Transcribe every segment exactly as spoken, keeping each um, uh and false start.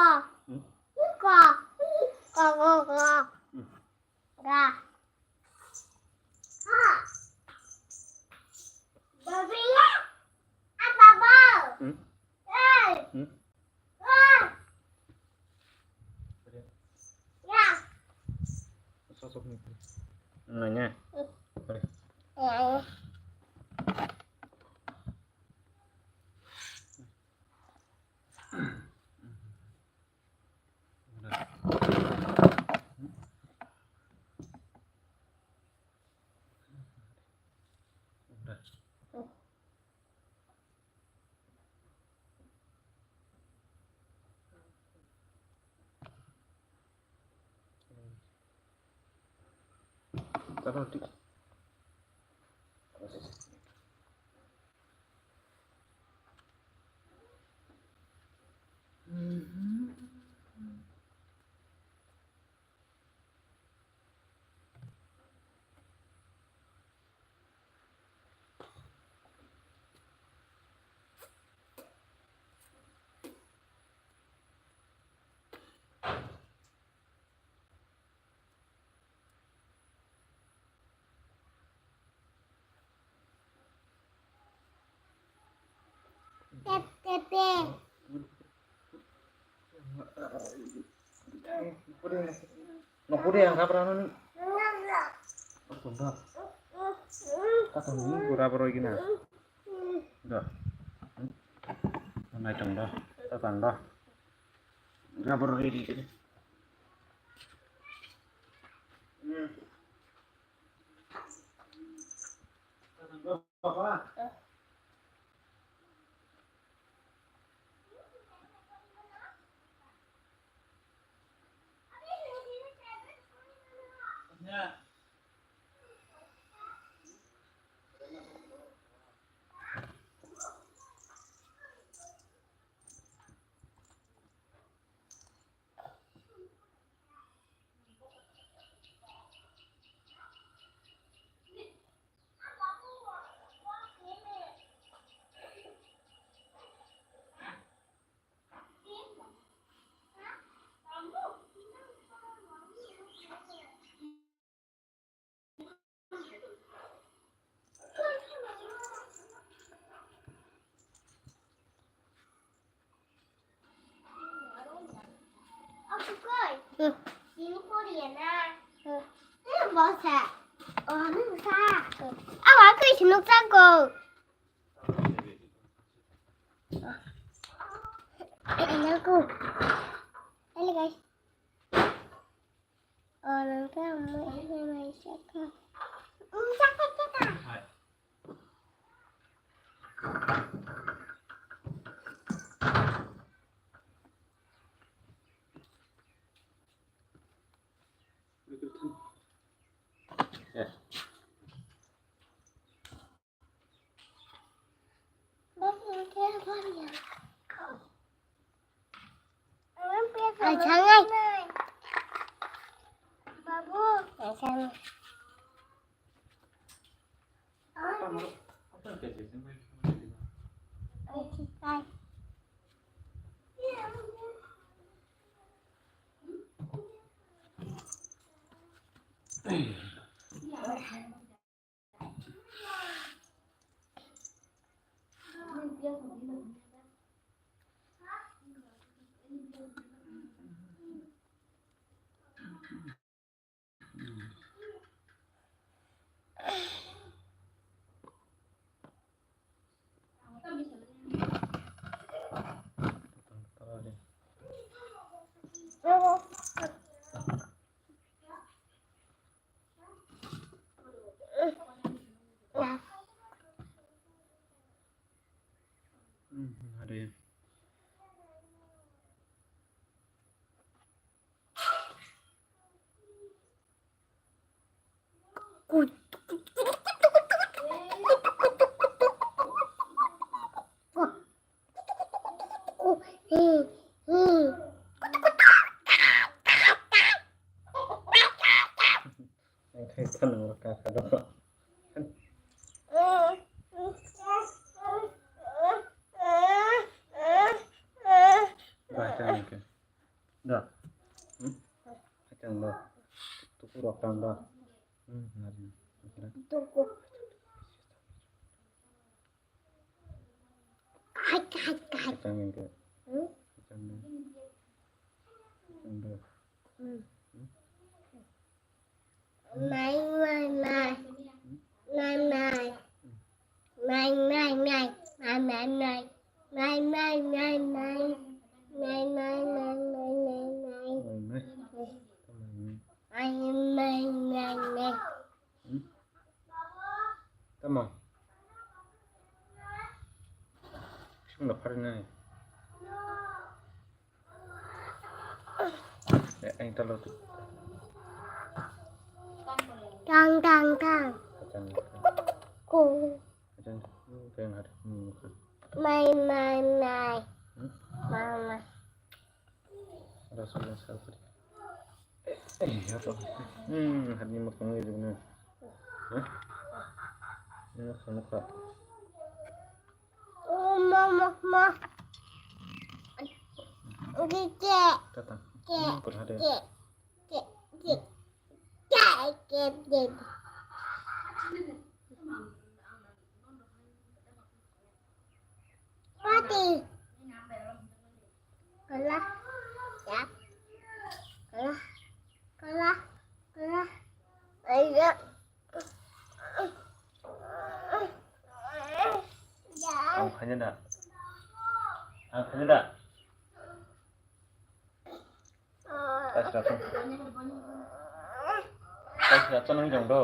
Hmm? Ko. Ko, ko, ko. Hmm. Ga. Ha. Babi ya. Apa bau? Hmm? Eh. Hmm? Wah. Ya. Sosok ni. Nanya. Hmm. Boleh. Ya. Tep, tepe. Nokuri ang kapra nani. Nokuri. Kata ni gura boroi gina. Da. Nai tong da. Tatang da. Gura boroi di. Awa, kwi sinuk changkuk. Naku. Hello, guys. Oh, nang ka mo, mo, mo, mo, mo. Babu. Bai, thank you. Da. Hmm? Kachang da. Tuku rok tang da. Hmm, nari. Tuku. Hai, hai, hai. Kachang ni ke. Hmm? Kachang da. Kachang da. Hmm. Hmm? Mai, mai, mai. Mai, mai. Mai, mai, mai. Mai, mai, mai. Mai, mai, mai, mai. Mai, mai, mai, mai, mai, mai. Mai, mai. Mai, mai, mai, mai. Hmm? Tamo. Sung da phari nai. Eh, ang talo tu. Tang, tang, tang. Kachang. Ku. Kachang. Hmm, kaya ngar. Hmm, bukan. Mai, mai, mai. Hmm? Mama. Rasulullah sallallahu alaihi wasallam. Eh, eh, ya Allah. Hmm, hari ini mau tengok juga nih. Hah? Ini mau tengok, Kak. Mama, ma. Oke, cek. Datang. Cek. Hmm, berhati. Cek. Cek. Cek. Cek, cek, cek. Mati. Kalah. Ya. Kalah. Kalah. Kalah. Ayo. Ang kanya da. Ang kanya da. Kaisa rason. Kaisa rason nang jong do.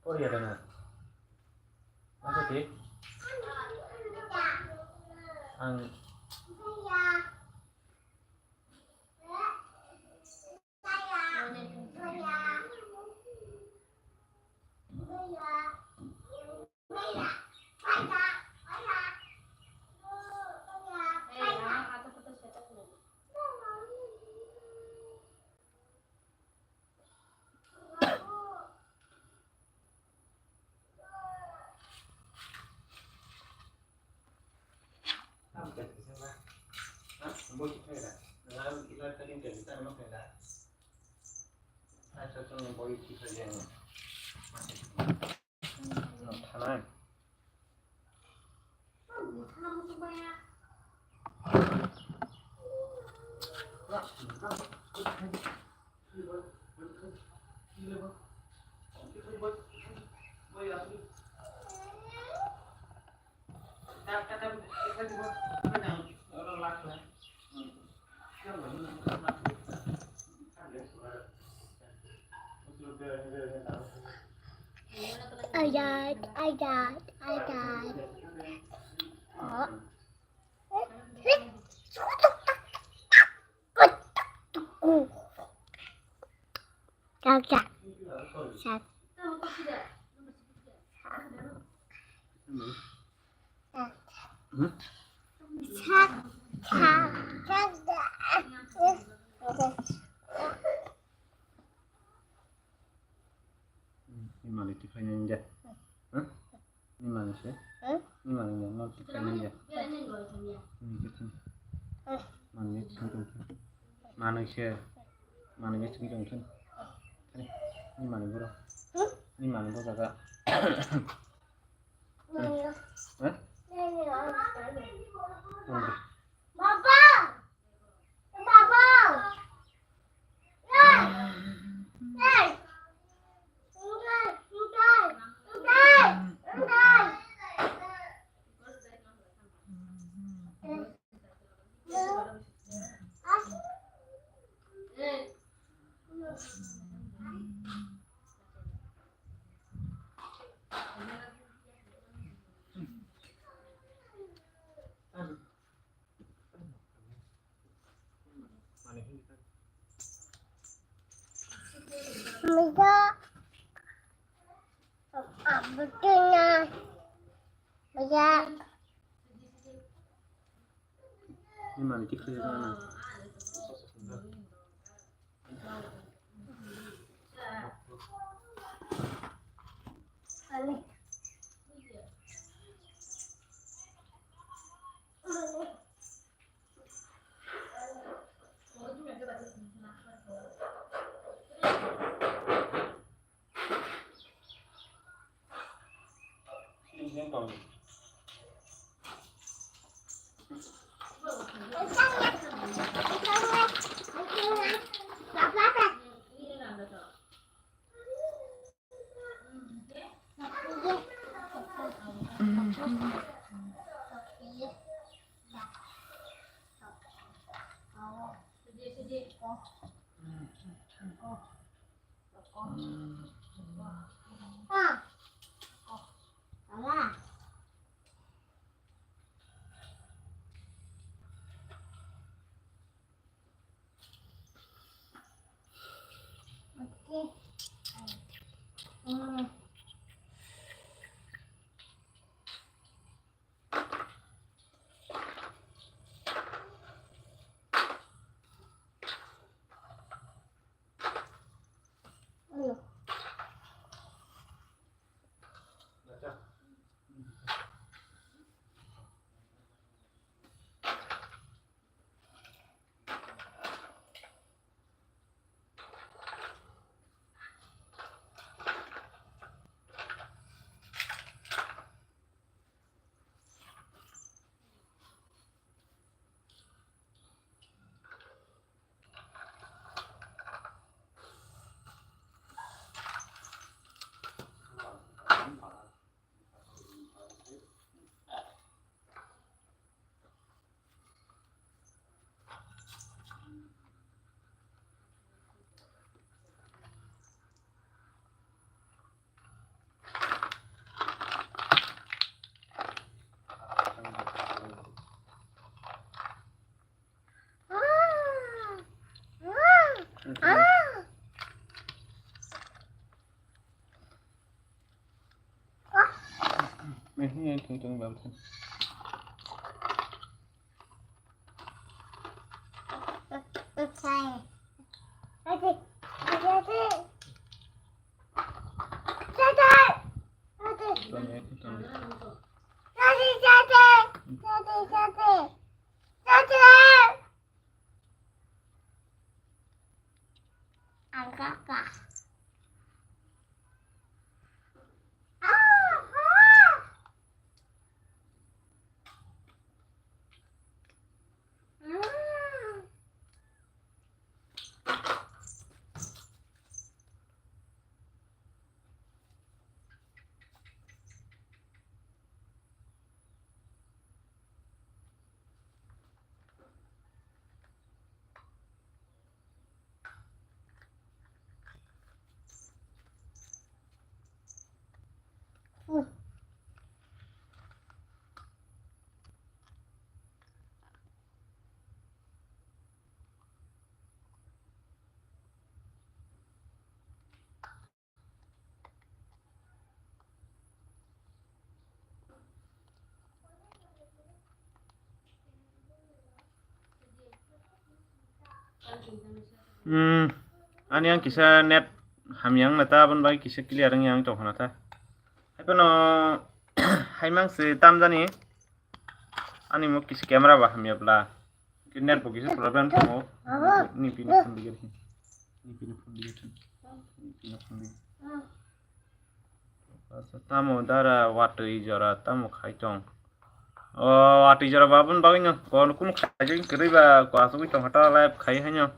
Por ya dana. Apa sih? Ang. Thanai. Ayat, ayat, ayat. Oh. Kak, kak. Sak. Sak. Sak. Sak. Ni malik ti khainai de. Ni malik se. Ni malik no ti khainai de. Ni khe thang. Malik thang thang. Malik se. Malik se thang thang. Ni malik bro. Ni malik bro jaga. Baba! Baba! Mega. Abutuna. Mega. Mani tikhlai rana. Hmm, ani ang kisa net hamya wngna ta, aboni bagwi kisa clear wngya wng tongkha na ta. Haiphano haimang se tamjani. Ani mo kisi camera ba hamya bla. Net bo kisi problem tongo. Ni pini phone digir. Ni pini phone digir. Ni pini phone digir. Asa tamo dara watwi jora tamo khai tong. O watwi jora babun bagwi no kon kum khai jing kwrwi ba ko asugwi tong hata live khai haino.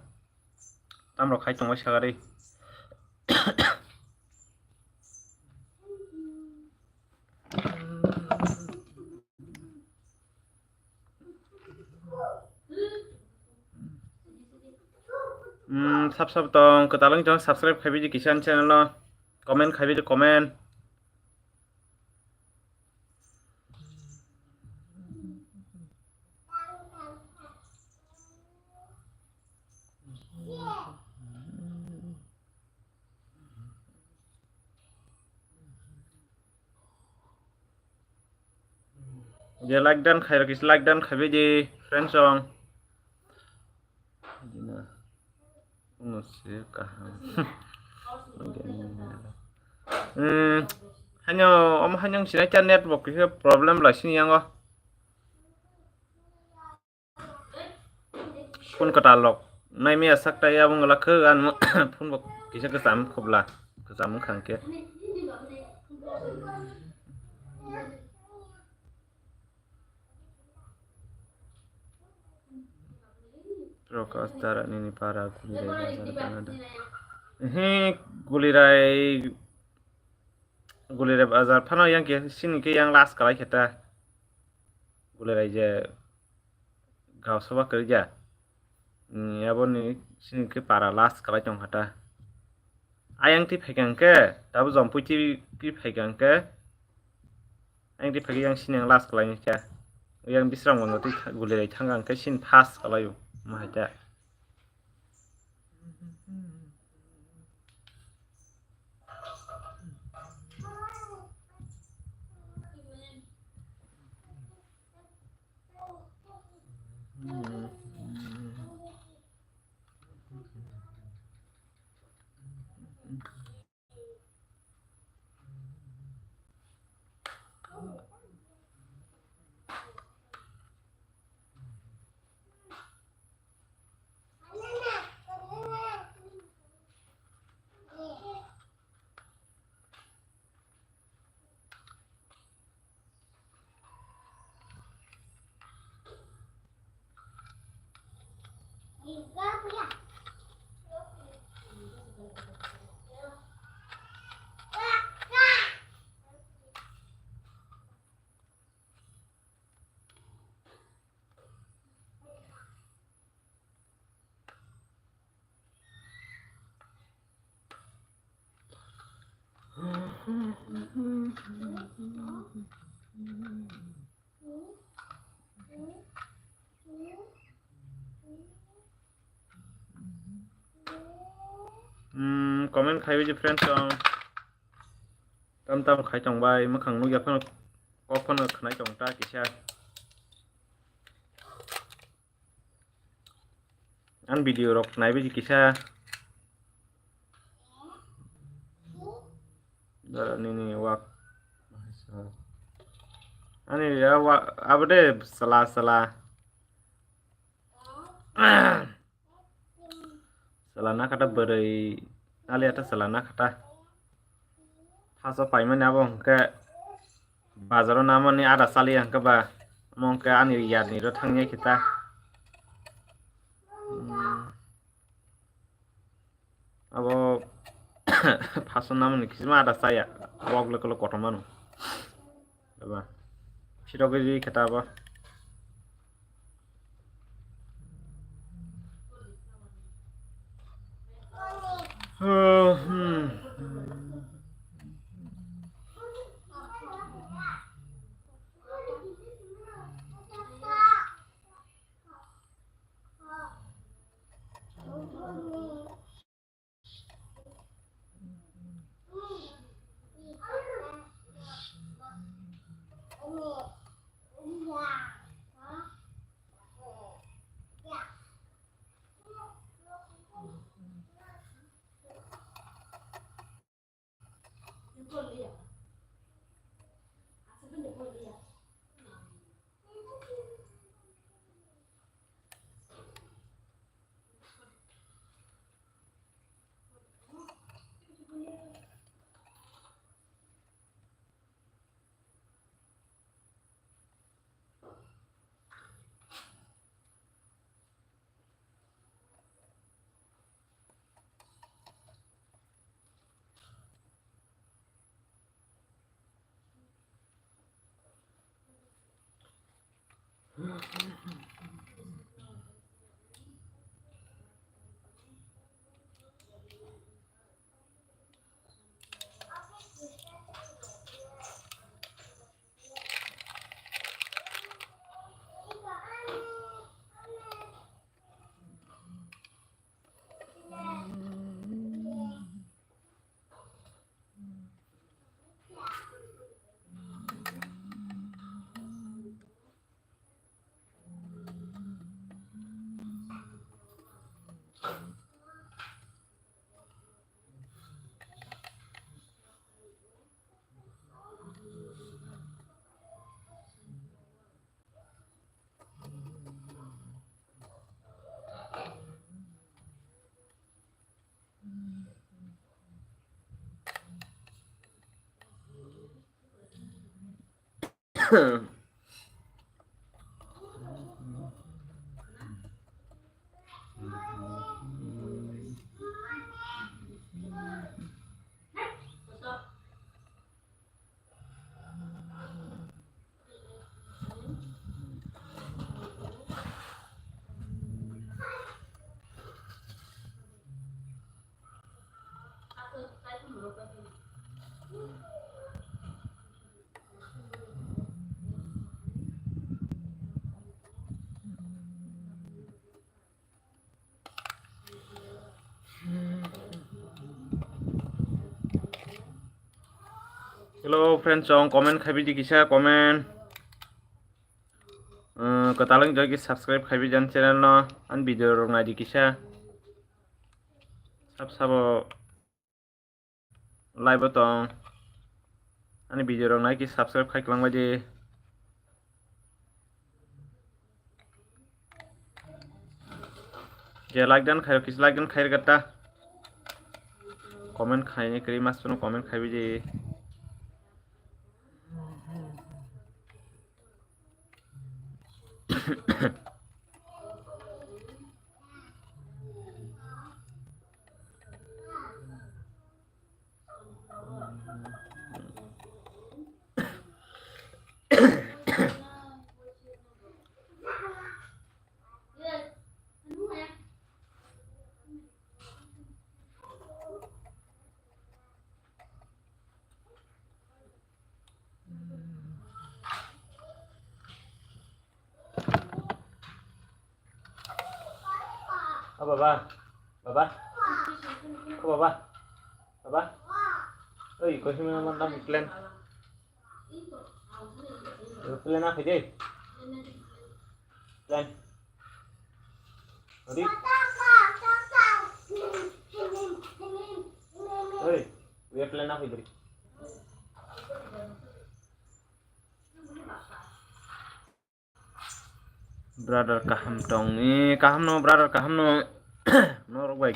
Tamro khai tongwi sagari. Hmm, sab sab tong kwtal wng tong subscribe khaibi di kisan channel no, comment khaibi di comment. Je like dan khairok kisa like dan khaibi di friends song. Chwngno se kaham. Hmm, haino, omo haino wng sinai khe network kisa problem lai sini yango. Phone kwtal rok nai maya sak tai, abo wngla khe ang phone bo kisa kwcham khobla, kwcham wngkha hwnkhe. Prakash Dara nini para Gulirai bazar Canada. He Gulirai, Gulirai bazar phano yang khe sini khe yang last kalai khe ta. Gulirai je Gausoba kwrwikya. Ni aboni sini khe para last kalai tongkha ta. Ayang twi phaikha hwnkhe, tabuk Jompui twi, twi phaikha hwnkhe. Ayang twi phaikha yang sini ang last kalai kha. Yang Bisramganj twi tha-, Gulirai thangkha hwnkhe sini first kalai o. Mahai ta. Hmm, comment khai bai friends song. Tam tam khai tong bai, mwkhang nukya phano, kok phano khnai tong ta kisa. Ang video rok naibi kisa. Dara nini wak. Ani ya wa, abo de sala sala. Sala na kata bwrwi, ali ata sala na kata. Thaso paimani abo hwnkhe bazaro namani ada chaliya hwnkhe ba, omo hwnkhe ani yarni ro thangya khe ta. Hmm. Abo thaso namani kisima ada chaya, wak le kolok kotor mano. Aba. Sirok giri khe ta abo. Hello friends, chong comment khaibi di kisa comment. Uh, kwtal wng jagwi subscribe khaibi jan channel no, an video rok nai di kisa. Sab sabo live o tong. Ani video rok nai ki subscribe khai kwlangbai di. Je like dan khairok kis like dan khair gata. Comment khaini kri mas puno comment khaibi di. O baba, baba, o baba, baba, oi, kohima mantam plan, plan a khaide, plan, ori, oi, we plan a khaide. Brother kaham tong ni, kaham no, brother kaham no. Norok bai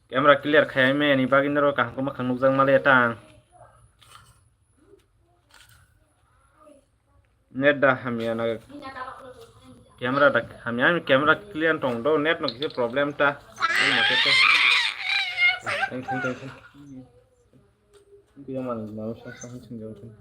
camera clear khai me ni bagwi norok kaham kwma khang nukjak male tang. Net da hamya na, camera da hamya, ani camera clear tong do, net no kisa problem ta. Ani ma khe to. Thank you, thank you. Biya man, man sa sa hin ching jang ching.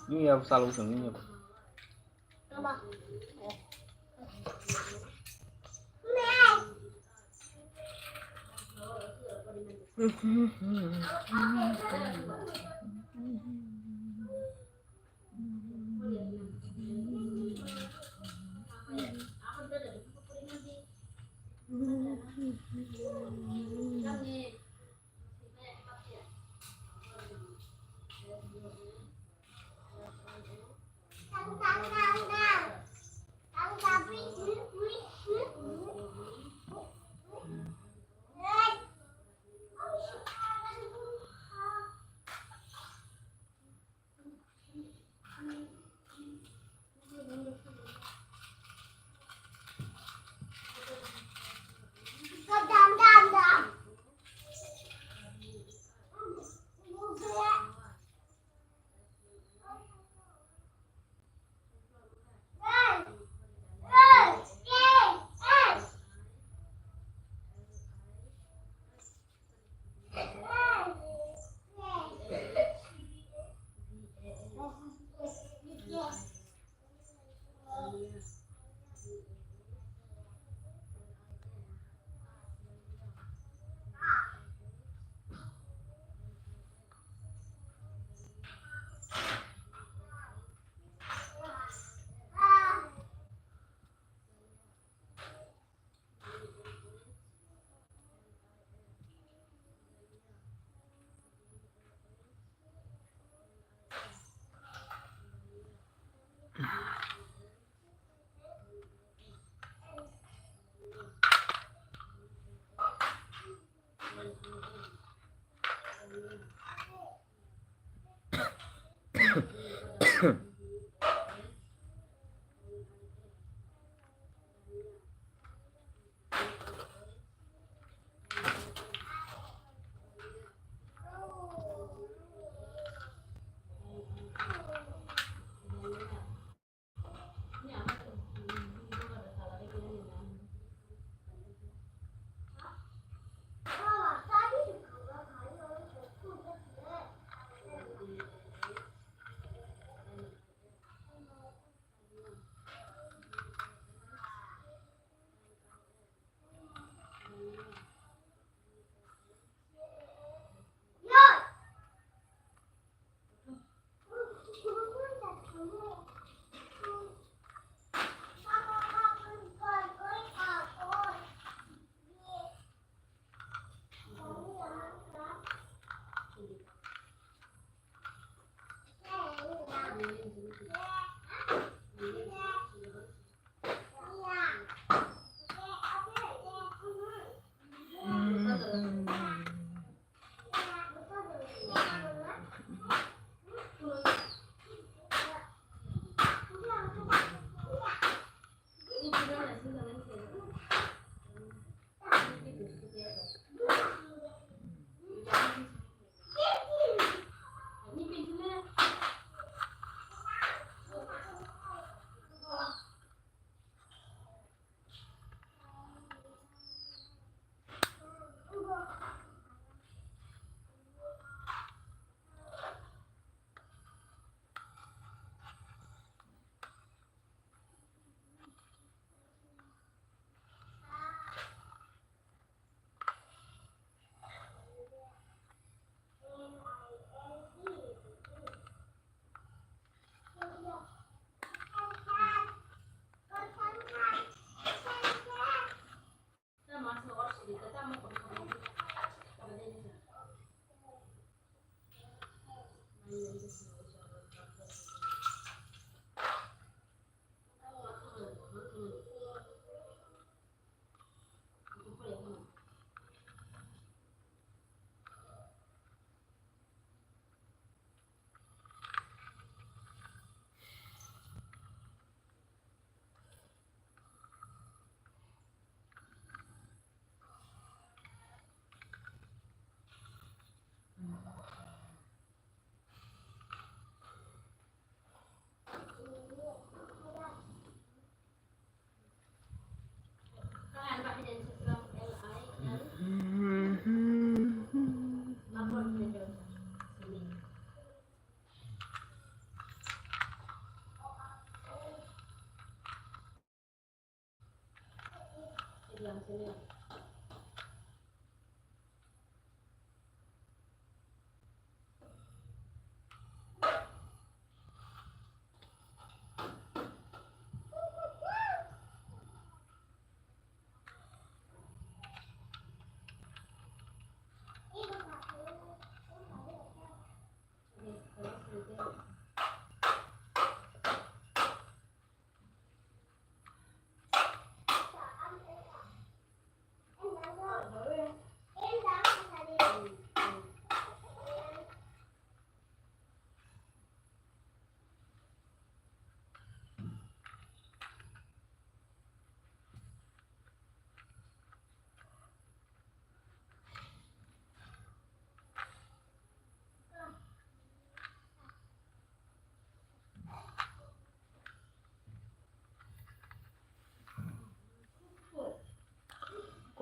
Ini ya, salah usung ini ya.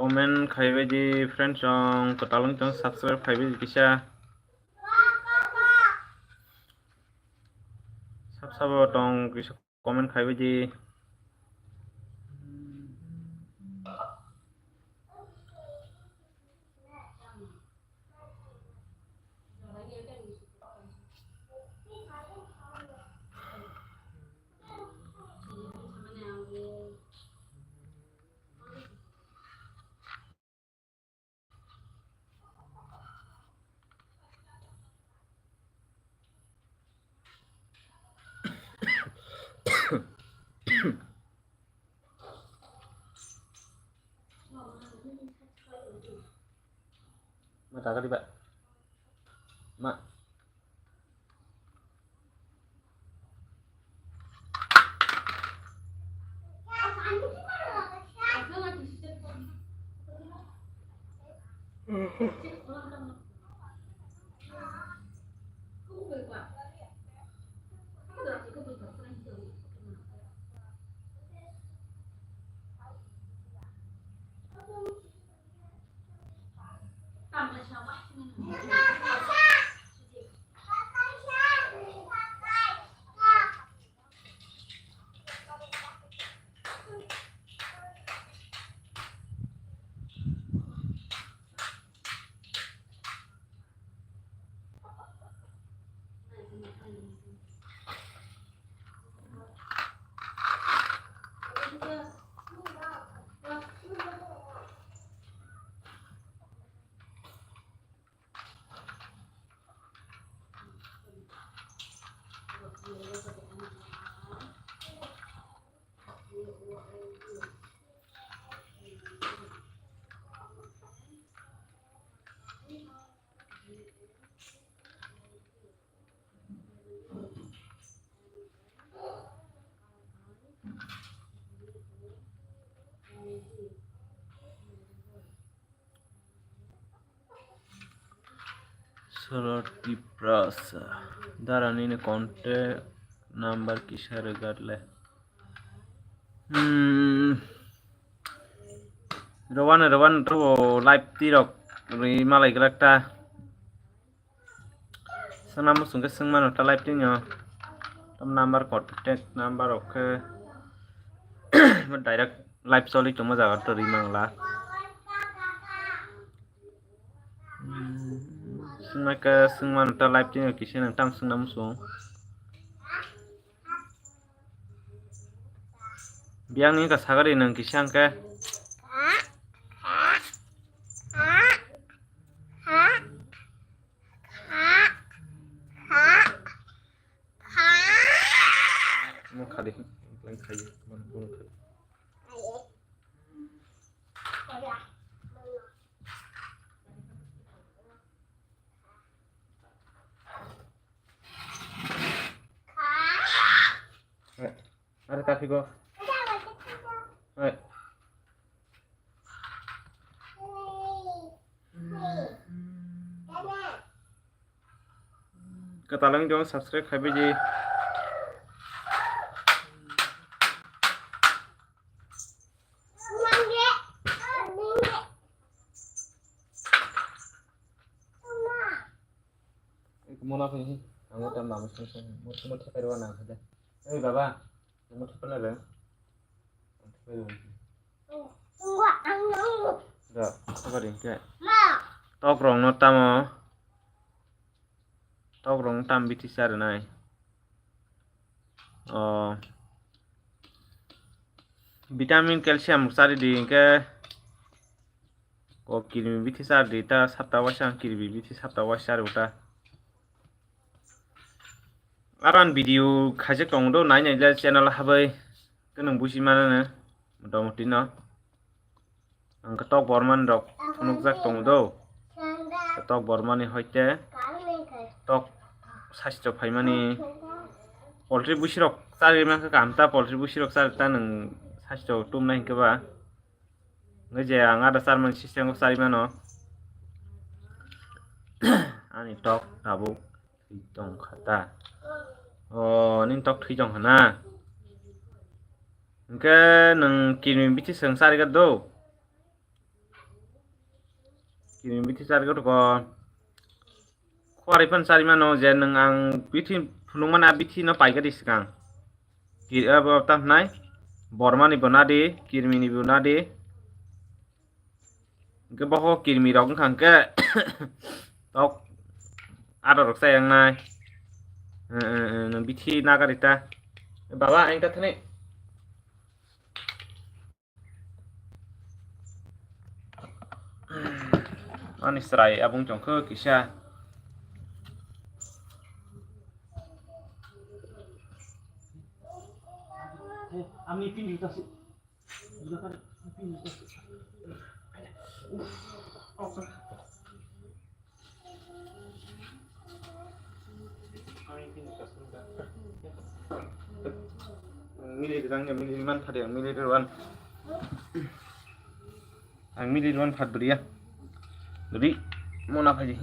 Comment khaibai di friends, chwng kwtal wng tong, subscribe khaibai di kisa. Sab sabo tong kisa comment khaibai di. Ma, taka di, Pak. Ma. Solo Tiprasa. Dara nini contact number kisa rwgwk le. Hmm. Rwano, rwano to live tirok rwi malai glak ta. Sana muchung khe swng mano ta live tino. Tam number, contact number rok khe direct live choli tongma jaga to ri mangla. Hmm, swngna khe swng mano ta live tino kisa nang tam swngna muchung. Biyang ni ka sagari nang kisa hwnkhe. Mo khadi, lang khayo, man, man khadi. Are ta phigo. Hai. Kwtal wng tong subscribe khai bai di. Mona phai, ang tam namo sung sung, mo mo thepai rw nang hade. Ei baba, mo thepai na rw. Da, apa ring ke? Tok rong no tamo. Tok rong tam bithi sar nai. Oh. Vitamin, calcium sari di ke. Ko kirimi bithi sar di ta sapta waisa ang kirimi bithi sapta waisa ri uta. Aran video khaijak tong do nai nai le channel habai. Ke nwng buji mano na, motamoti no. Ang khe tok bormani rok phunukjak tongo do. Tok bormani hoite tok saisto phaimani. Poultry busi rok chari mankha kaham ta, poultry busi rok chari ta nwng saisto tumnai hinkhe ba. Hwnkhe je ang ada charmani system o chari mano. Ani tok tabuk. Thwi tong kha ta? O, nini tok thwi tong kha na? Hwnkhe nwng kirimi bithi swng chari ga do? Kirimi bithi chari ga do ko? Khwari phan chari mano je nwng ang bithi phunukmani a bithi no paikha di swkang. Ki-, abo tam hnai? Bormani bo nadi, kirimini bo nadi. Hwnkhe boho kirimi rok wngkha hwnkhe tok aro rok chayang nai. Eh, eh, eh, nwng bithi nagarita. Baba, ang ta thani. Ani chwrai abung tongkho kisa. Amni pin juta si. Mili rijang ya, mili man phade, mili wan. Ang mili wan phat bria. Ri, mona phai di.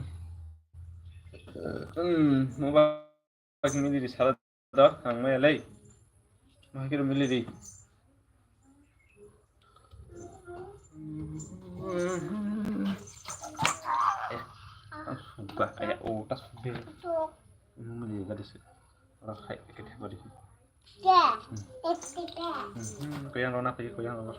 Hmm, mobile mili ri sara da, ang maya lei. Mahai kiro mili ri. Eh, ang suka, aya, oh, ta suka. Ini mili ga desi. Ora khai, kete bari. Hmm, koyang rona, koyang rona.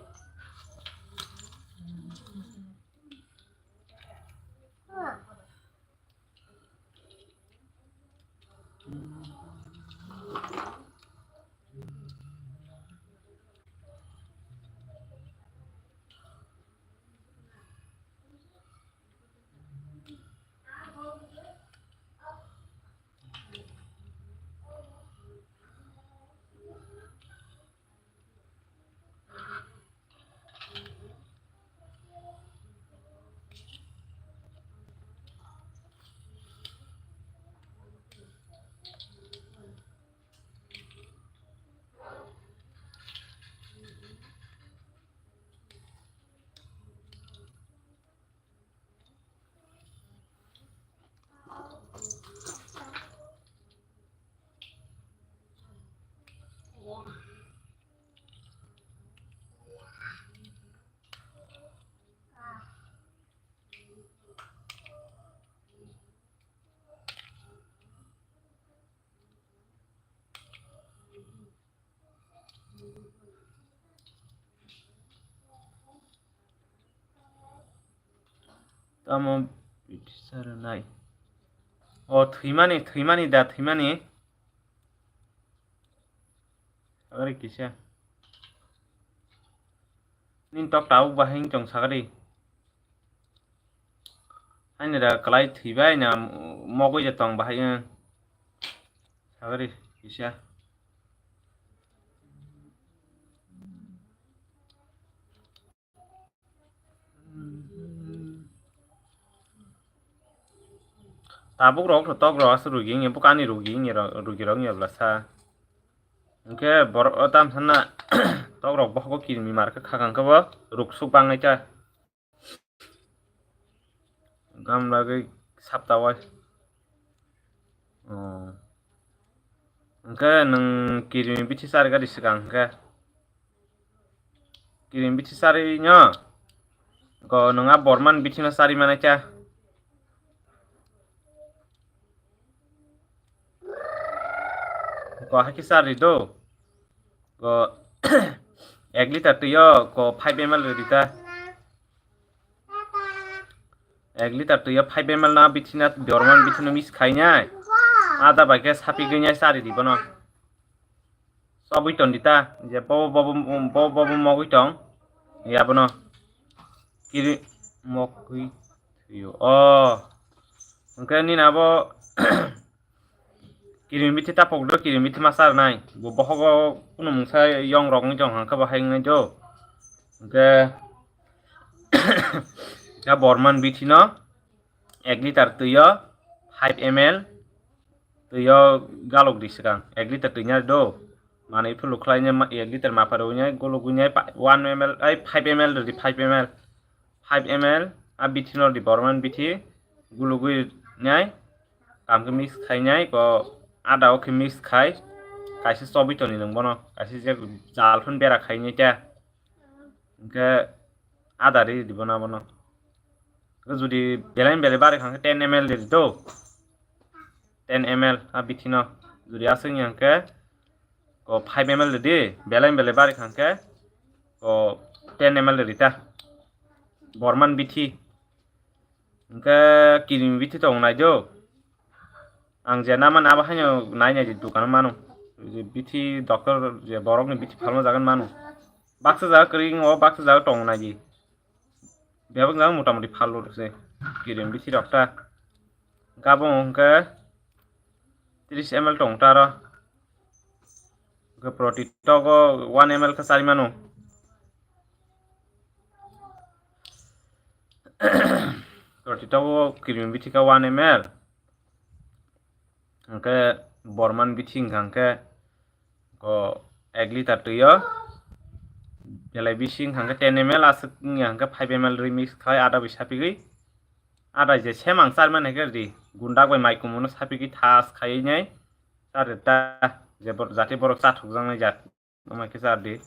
Tamo bitisar nai. O thwimani, thwimani da, thwimani. Sagari kisa. Nin tok tabuk bahai wng tong sagari. Haini da kwlai thwibai na mogwi da tong bahai wng. Sagari kisa. Tabuk rok tok rok aswk rugi wngya, bwkha ani rugi wngya, rugi rok wngya bwlasa. Hwnkhe borok o tamo sanna tok rok bohogo kirimi mar khe khakang khe bo ruk suk bangnai ta. Gam bagwi sapta wai. Oh. Hwnkhe nwng kirimi bithi chari gari swkang hwnkhe. Kirimi bithi chari no. Go nwng a borman bithi no chari manai cha. Go hakhe chari do. Go ek liter twi o go five M L rwdi ta. Ek liter twi o five M L na bithi na borman bithi no mix khainai. Ada bai khe sapi gwnai chari di bono. Chobwi ton di ta, je bobo, bobo, bobo, bobo mogwi tong. Ya bono. Kiri mogwi thwio. Oh. Hwnkhe nini abo kirimi bithi tapok do, kirimi bithi ma char nai. Bo bohogo kunu mungsa yong rok wngwi tong hwnkhe bo hai wngnai do. Hwnkhe ya borman bithi no ek liter twi o five M L twi o galok di swkang, ek liter twi nai do. Manwi phuru khlai nai ma-, ek liter mapha rw nai gologwi nai pa-, one M L ai five M L rw di, five M L. Five M L a bithi no di borman bithi gulugwi nai, kam khe mix khai nai, ko ada o khe mix khai, kaisa chobwi toni nwng bono, kaisa je jal phano bera khai nai ta, hwnkhe ada ri di bono abono. Jodi belai belai bari kha khe ten M L di do, ten M L a bithi no, jodi aswk ya hwnkhe ko five M L di, belai belai bari kha khe ko ten M L di ta. Borman bithi. Hwnkhe kirimi bithi tong nai do. Ang je naman abo haino nai nai di dukano mano. Je bithi doctor je borokni bithi phalma jagan mano. Baksa jaga kwrwi wngo, baksa jaga tong nai di. Bebak jaga motamoti phallo se kirimi bithi rok ta. Gabung hwnkhe tris M L tong ta aro. Hwnkhe proti togo one M L khe chari mano. Proti togo kirimi bithi khe one M L. Hwnkhe borman bithi wngkha hwnkhe ko ek liter twi o belai bisi wngkha hwnkhe ten M L, aswk wngya hwnkhe five M L remix khai ada bai sapigwi. Adai je semang charmani khe di, gundak bai mai kumuno sapiki thas khaiwi nai chari ta, je bor-, jati borok chathokjaknai jat, amai khe char di.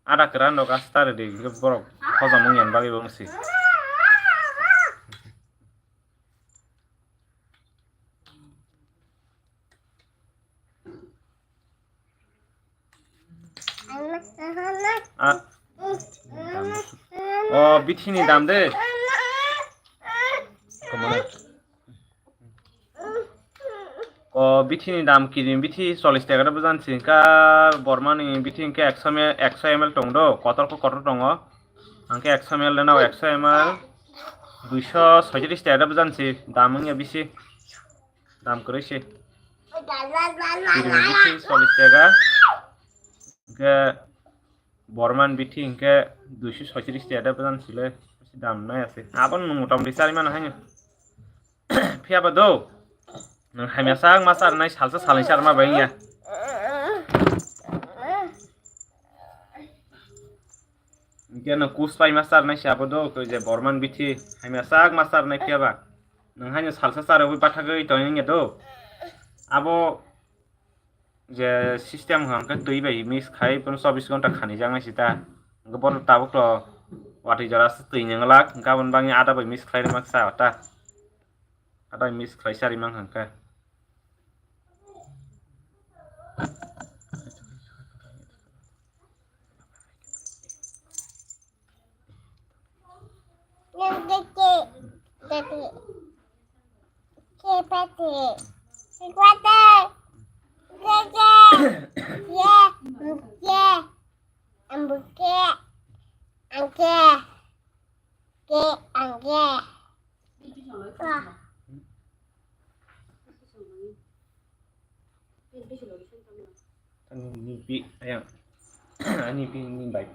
Ada kwran rok aswk ta rwdi, hwnkhe borok hojom wngya bagwi bo wngsi. Ah. O bithini dam de. O bithini dam kiring bithi chollish taka de bujan si, hwnkhe Bormani bithi hwnkhe ekso me-, ekso M L tong do, kotor khe kotor tongo. Hwnkhe ekso M L de nao ekso M L duiso soitrish taka de bujan si, dam wngya bisi, dam kwrwi si. Kiring bithi chollish taka, hwnkhe Borman bithi hwnkhe duiso soitrish taka de bujan sile, dam nai ase. Abo nwng motamoti chari mano haino. Phiya ba do. Nwng hamya sak ma char nai, salsa salnwi char ma bai ya. Hwnkhe nwng kus pai ma char nai se abo do, koi je Borman bithi hamya sak ma char nai phiya ba. Nwng haino salsa char wi bathagwi tong ya do. Abo je system hwnkhe twi bai mix khai, bono chobbish ghonta khanijaknai sita. Hwnkhe bono tabuk to watwi jora se twi nwnglak, hwnkhe aboni bagwi ada bai mix khlai rwmak sa ta. Ada bai mix khlai sa rimang hwnkhe. Ani ni pi ayang. Ani pi ni bai.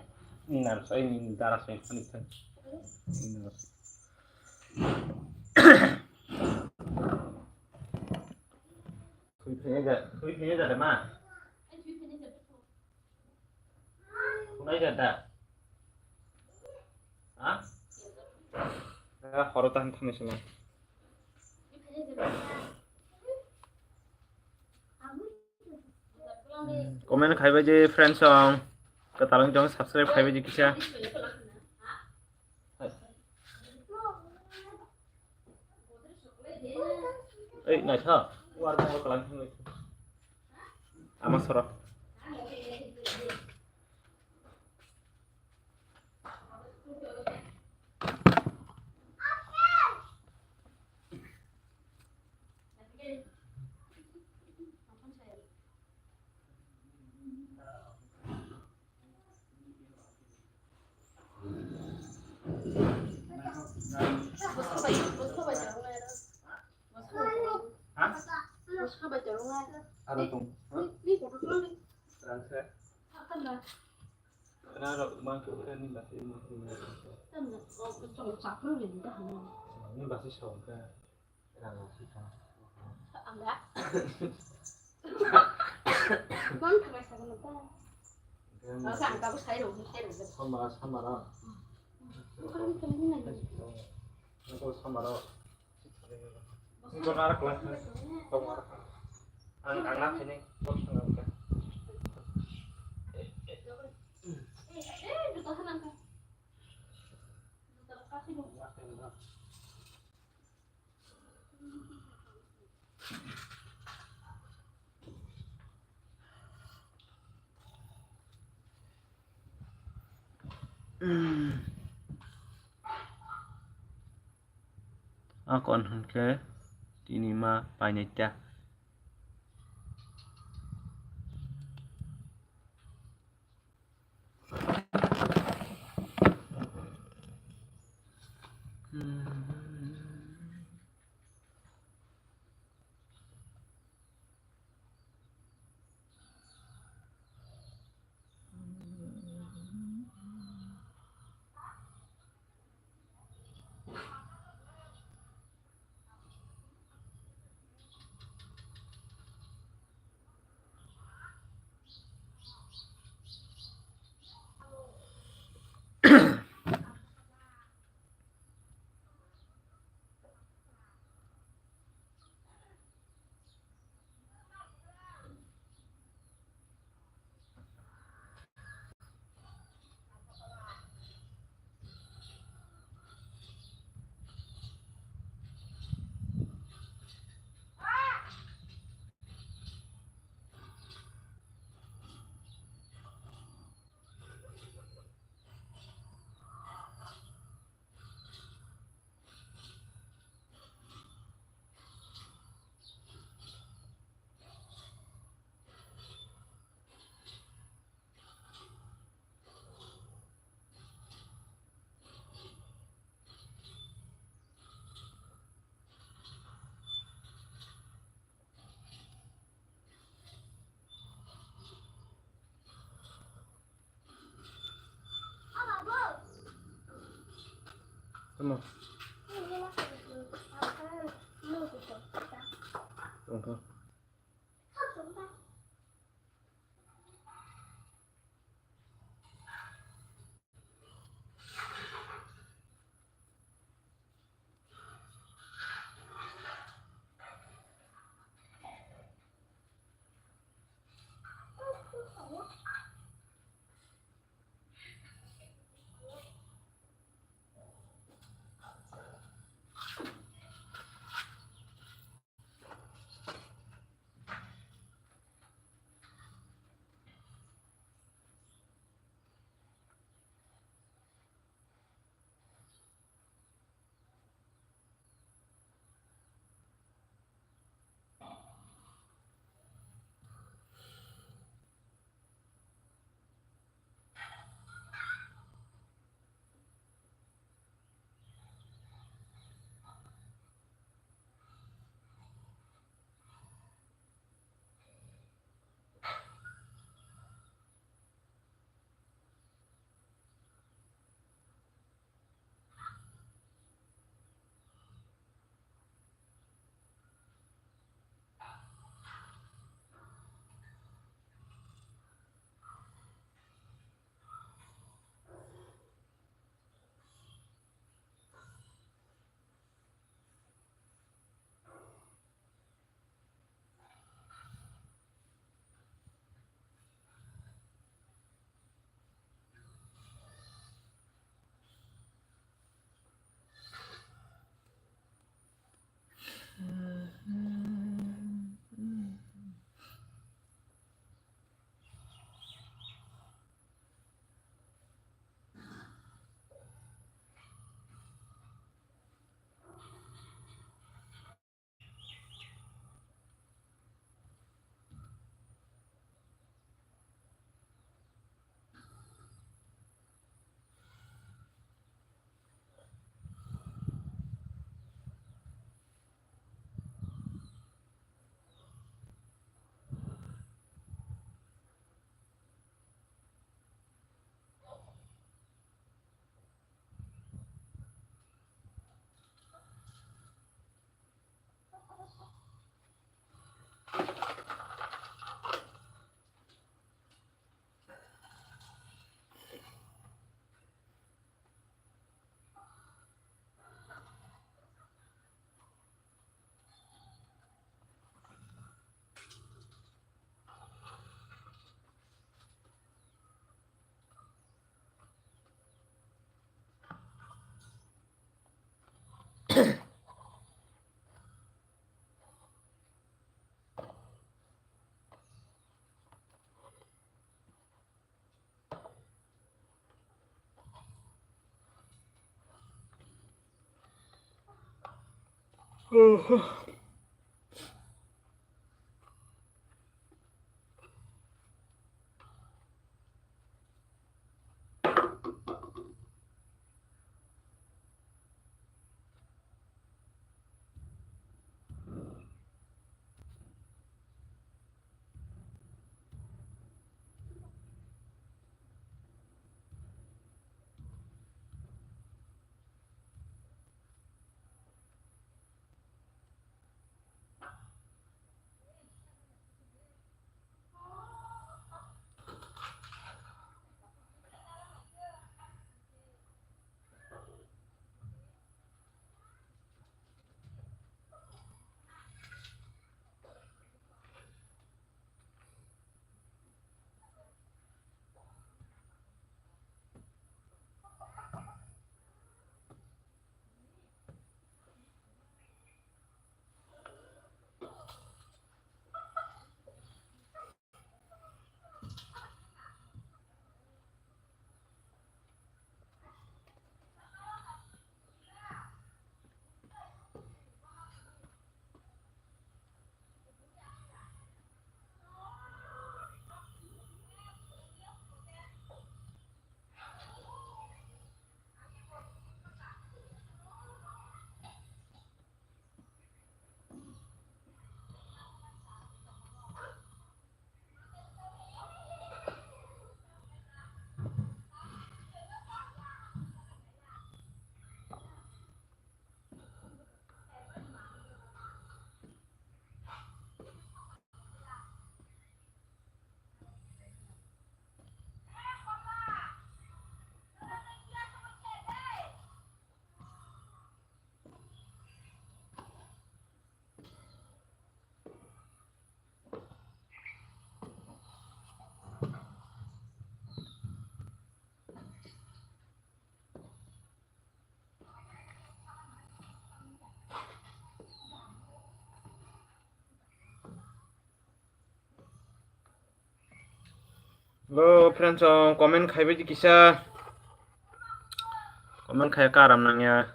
Ni nar sai ni dara sai ani tan. Ni nar sai. Khui phai ja, khui phai ja ma. Kunai ja da? Ha? Eh, horo tahan thani sima. Comment khai bai je friends song. Katalong jong subscribe khai bai je kisa. Ei, naitha. War mo kalang thang. Ama soro. Aro tong. Rang se. Rang rok mang khe ni ba se ni. Ni ba se song khe. Rang rok se kha. Ang ga. Kon khe ba sa ko ta. Ang ga ko sai ro, sai ro. Samara, samara. Kon khe ni na. Ko samara. Ang, ang na phai nai, kok thang nang kha. Akon hwnkhe tini ma painai ta. Tamo. Tongkha. Hello, friends, oh, comment khai bai di kisa. Comment khai karam nangya.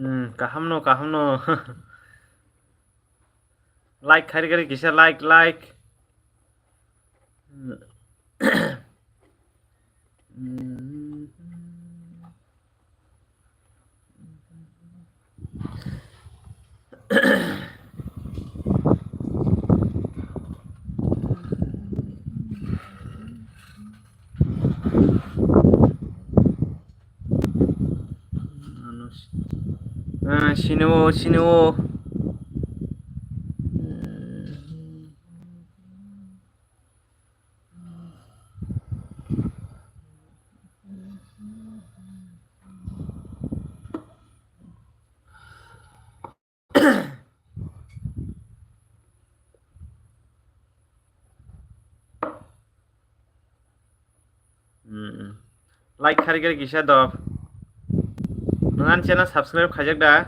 Hmm, kaham no, kaham no. Like khai rikha kisa, like, like. Hmm. Ah, sini o, sini o. Hmm. Like khai rikha kisa do. Nwng ani channel subscribe khaijak da?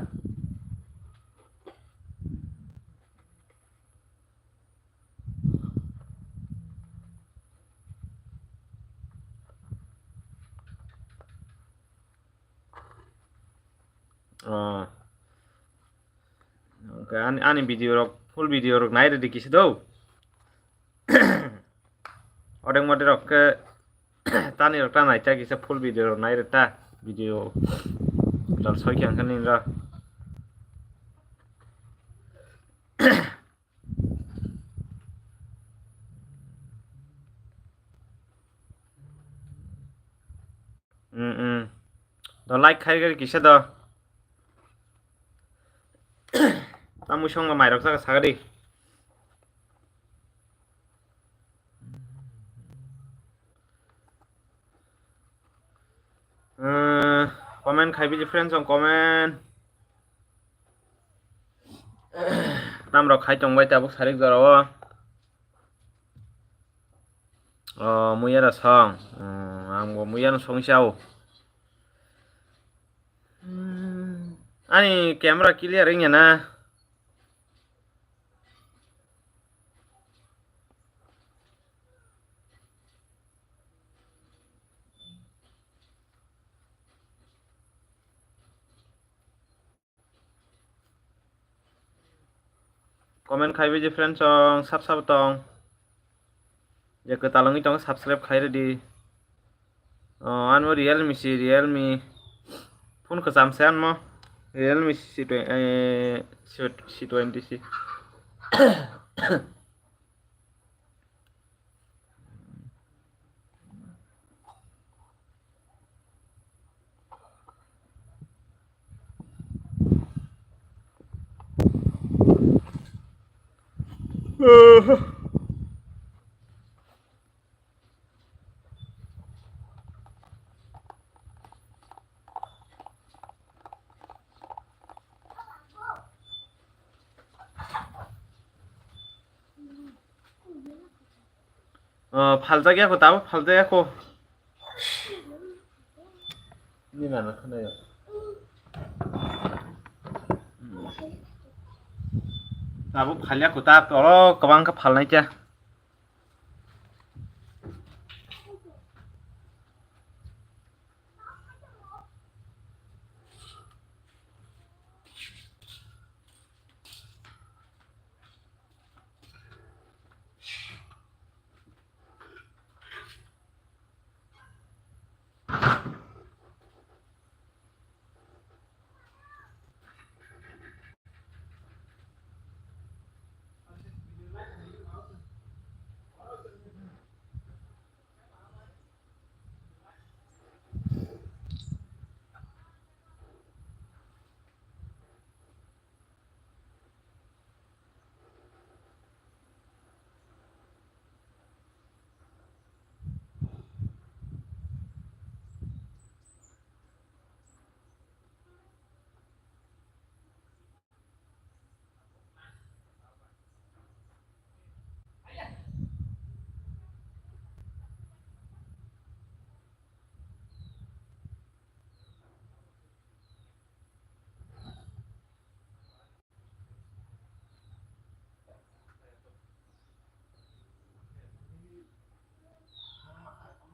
Oh. Okay, ani, ani video rok, full video rok nai rwdi kisa do. Odeng mode rok ke tani rok ta nai ta kisa full video rok nai rwta video. Dal soi khe ang khe nini ra. Mm, mm. Do like khai gari kisa do. Tamui song mairok saka sagadi. Eh, comment khai biji friends on comment. Tamrok khai tong bai tabuk sarik jora o. O, muya da song. Hmm, ang bo muya no song sao. Hmm, ani camera clear wngya na? Comment khai biji friends song sab sab tong. Je kwtal wngwi tong subscribe khai rwdi. Oh, anmo Realme si, Realme. Phone kwcham se anmo. Realme C twenty, eh, C twenty si. Oh, phaljak ya ko, tabuk phaljak ya ko. Ni nana khwnayo. Tabuk phalya ko, ta toro kwbang khe phalnai kya.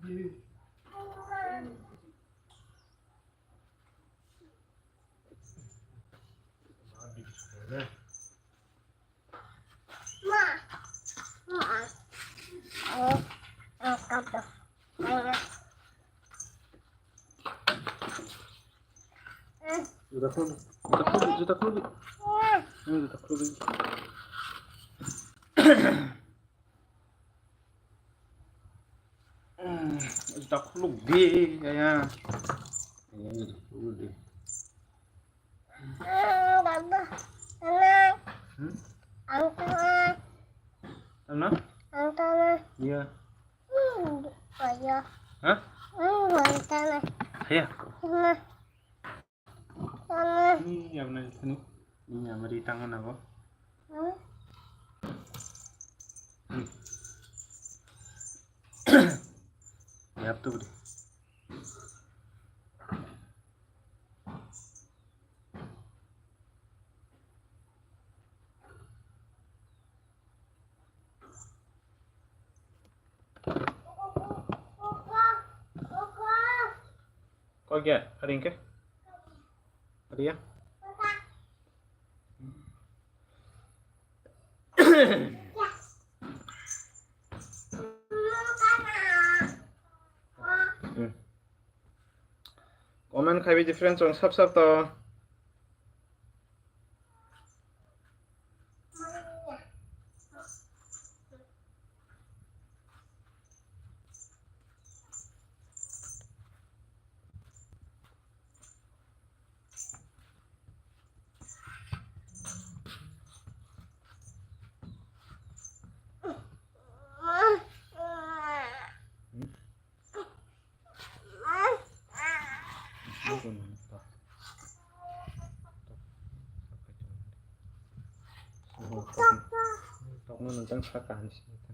Juta khuluk, juta khuluk, juta khuluk. Hmm, juta khuluk. Hmm, juta khuluk di, ya, ya. Ya, juta khuluk di. Hmm? Tama? Iya. Hah? Iya. Ini yang mana sini? Ini yang mari tangan apa? Hmm. Yap tuh deh. Kok ya, ringke? Ria? Hmm. Comment khai bidi friends, ang sap sap to. Tokno nang tang saka han sini ta.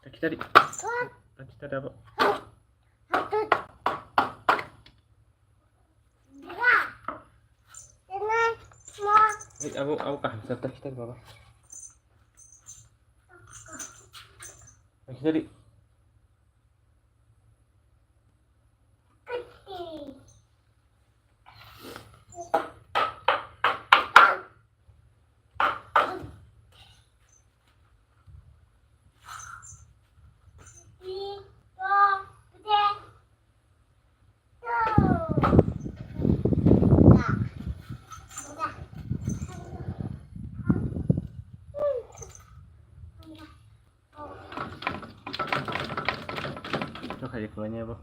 Taki tadi. Taki tadi apa? Eh, abo, abo kaham sa taki tadi baba. Taki tadi. Ito kaya ko niya ba?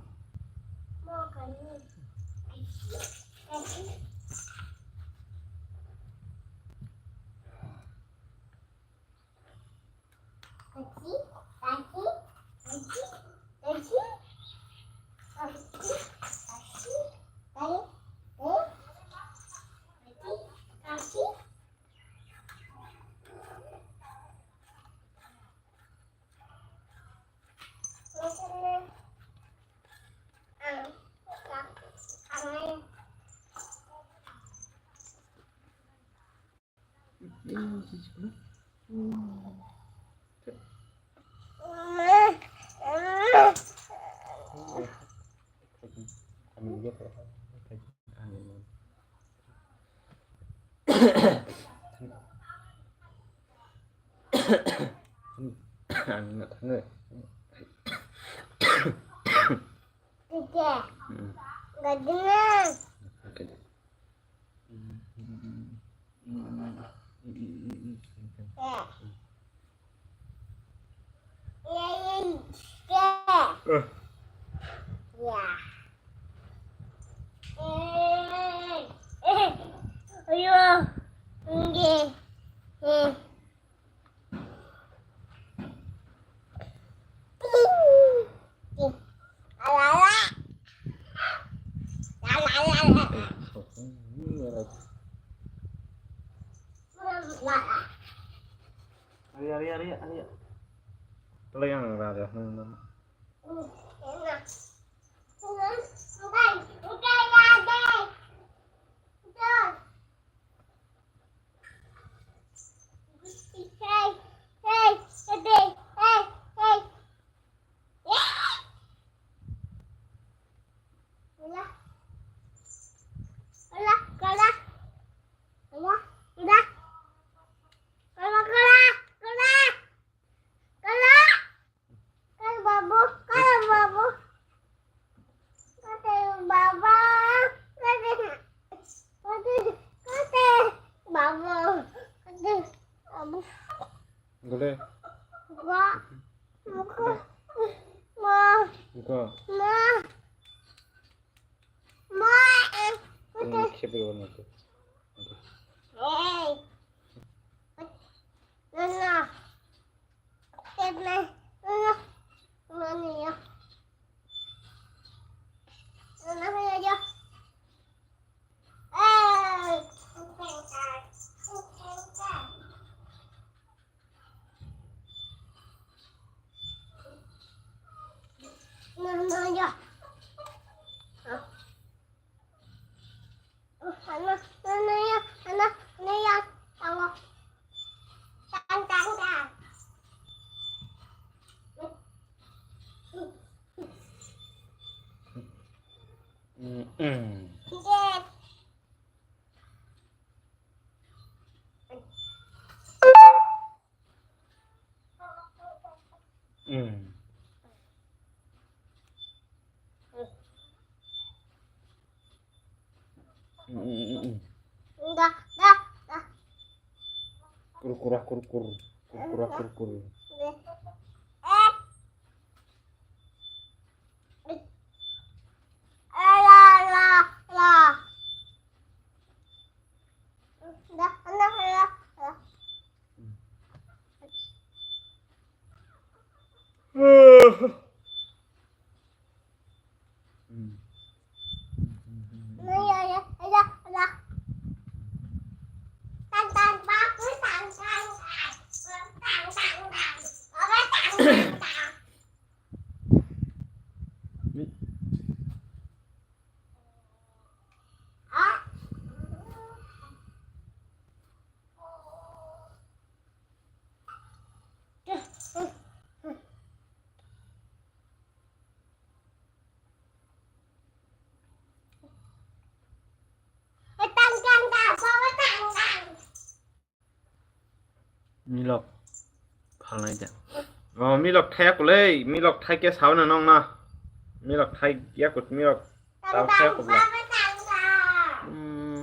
Ang na thangwi. Tete. Hmm. Gadina. Okay. Eh. Ya, ya, ya. Eh. Ya. Eh. Eh. Ayo. Nge. Eh. Ari, ari, ari, ari. Tolong yang rada. Gole. Go. Go. Ma. Go. Ma. Ma. Hmm, kebir wan itu. Hey. Nana. Kebir. Nana. Nana ya. Nana ya. Kurkura kurkur, kurkura kurkur. Milok phalnai de. O milok thaya kulei, milok thai ke sao na nong na. Milok thai ya kut milok tau thaya kut la. Hmm.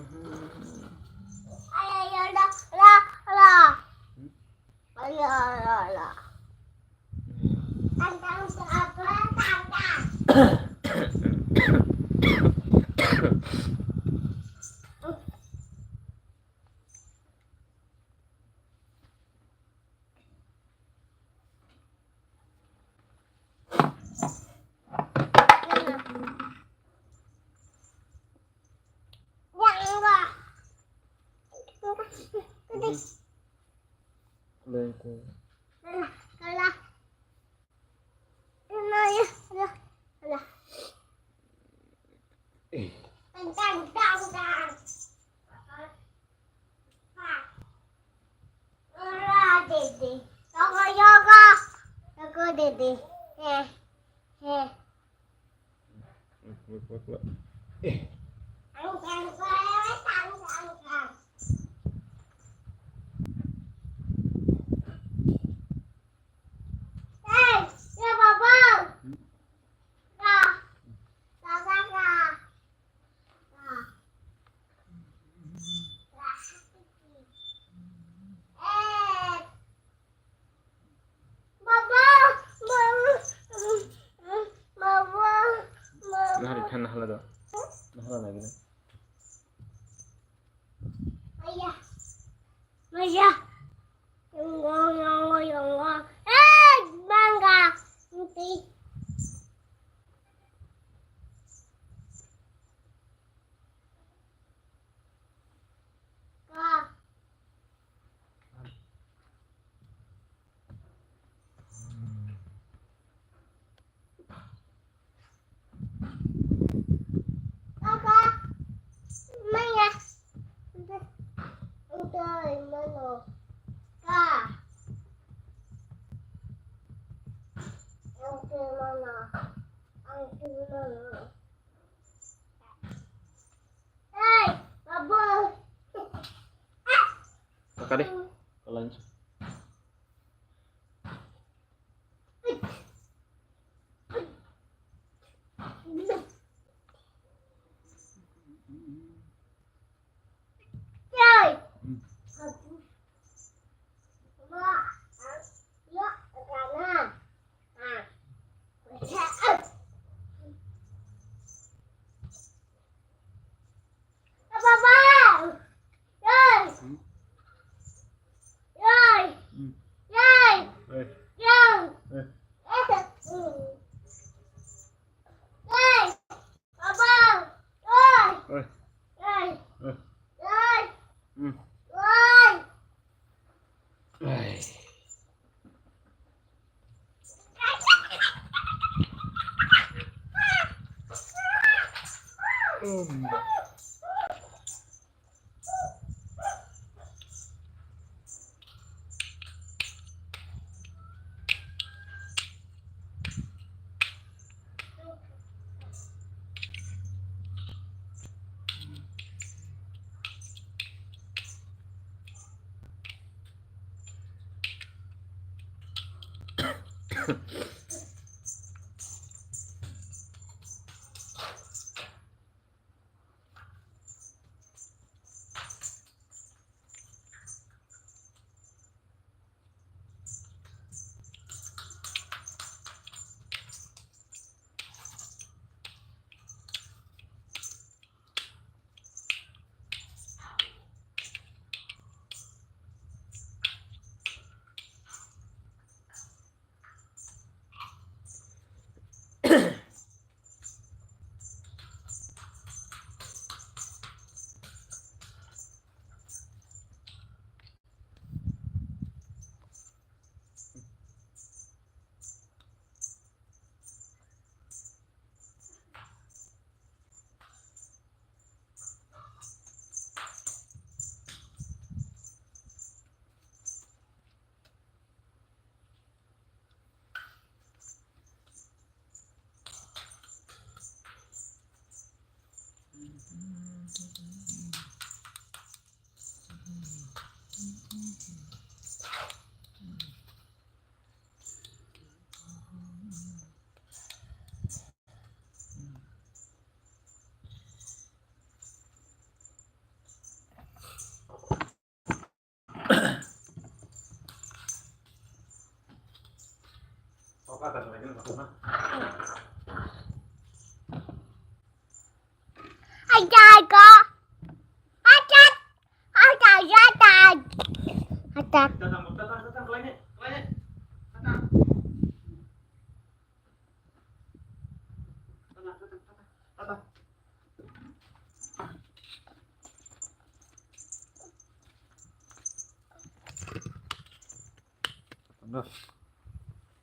Nahari khan nahala do. Nahala nagina. Maya. Maya. Yongo, yongo, yongo. Eh, manga. Nanti. Ka. Papa, maya. Udah, udah, mano. Ka. Ang tulo na. Ang tulo na. Hey, Babu. Kakade. Kalanjo. Hey. Hmm. Ma,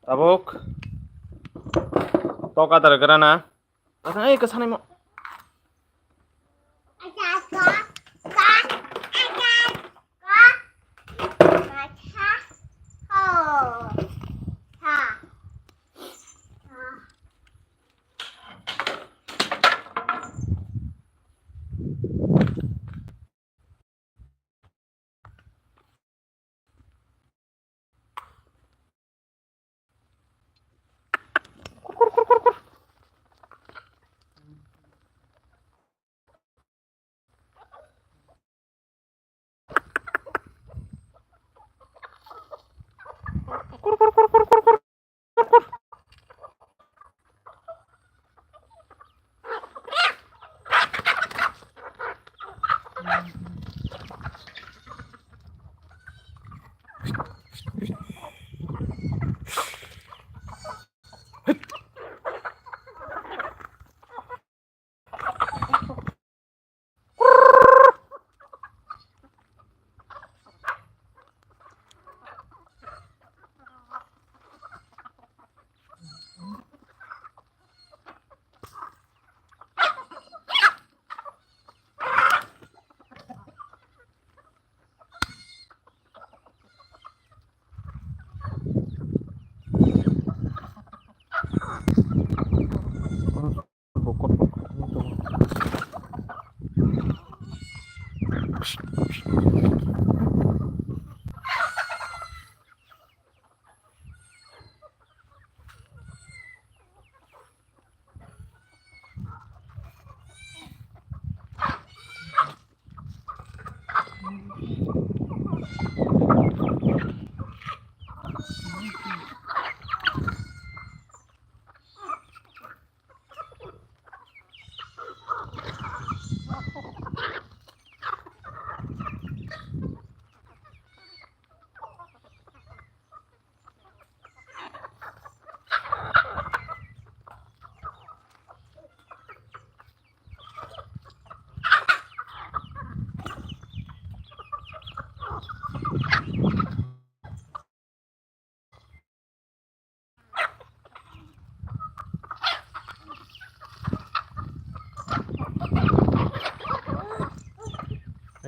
Tabuk. Tok adar grana. Asa ai ka sanai mo.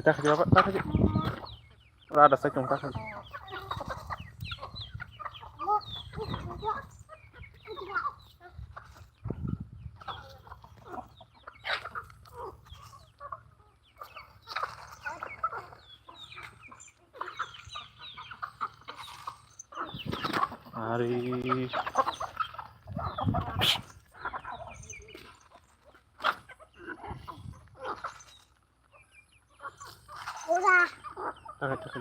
Eh, tak aja, Pak, tak aja. Ora ada sekeng tak aja. Ari. Takai, takai.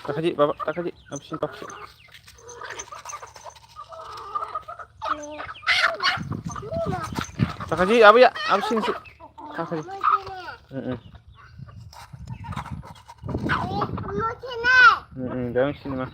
Takaji, baba, takaji, absini paksa. Takaji, abu ya, absini si. Takaji. Mm-mm. Mm-mm, jangan sini mah.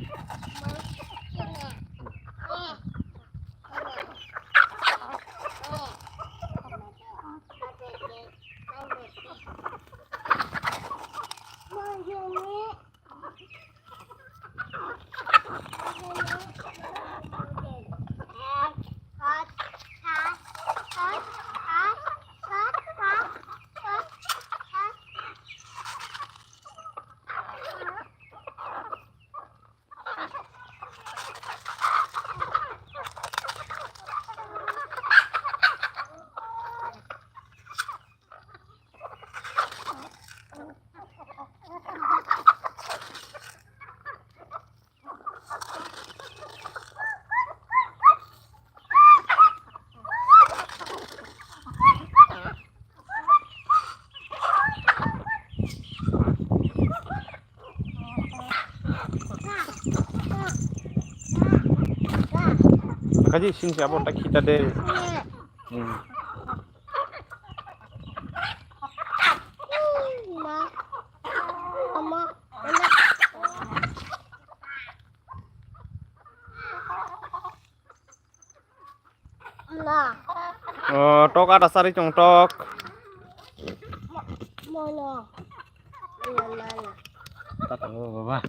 Kaji sini siapa tak kita deh. Hmm. O, tok ada sari tong tok. Tatango baba.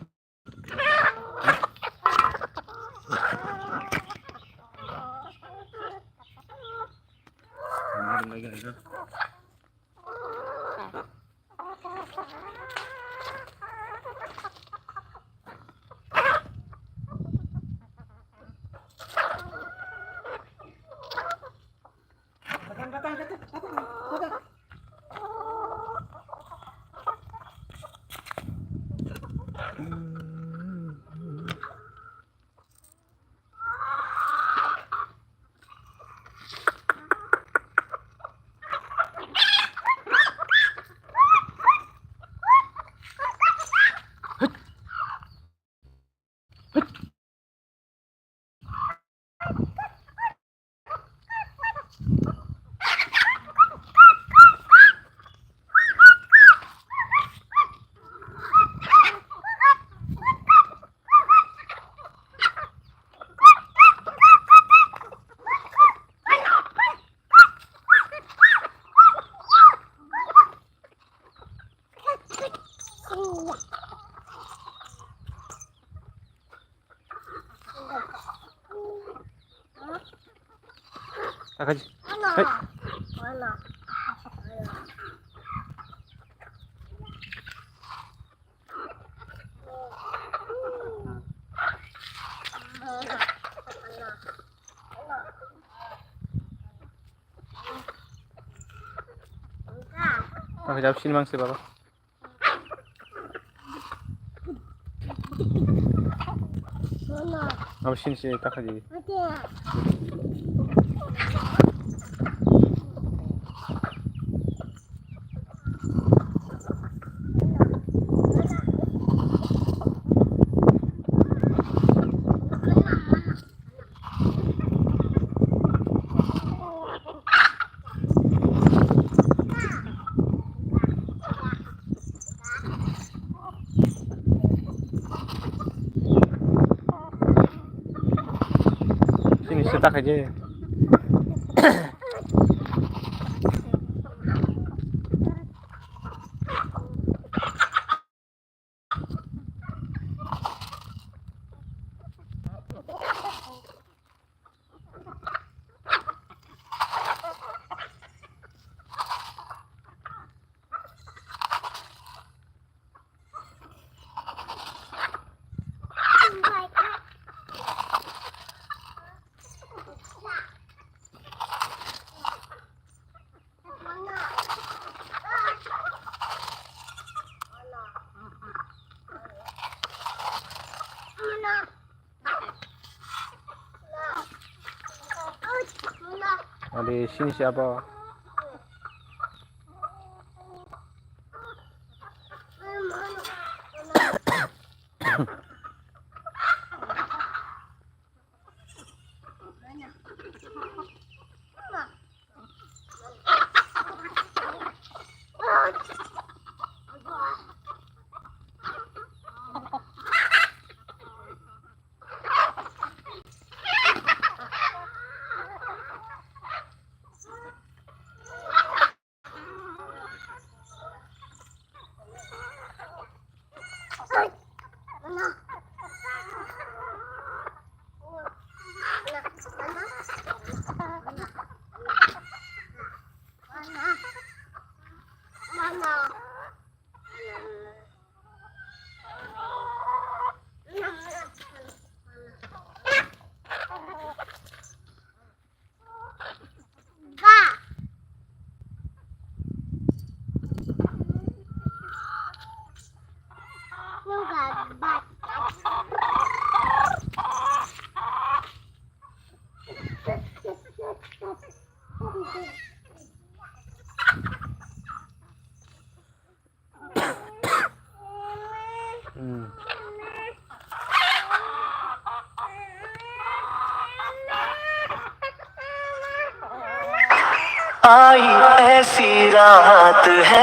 Takaji. Hei. Oke, jawab sini mang sih, Bapak. Abo sini sini taka di. Ta khaidi. Adi sini siapa? आई ऐसी रात है।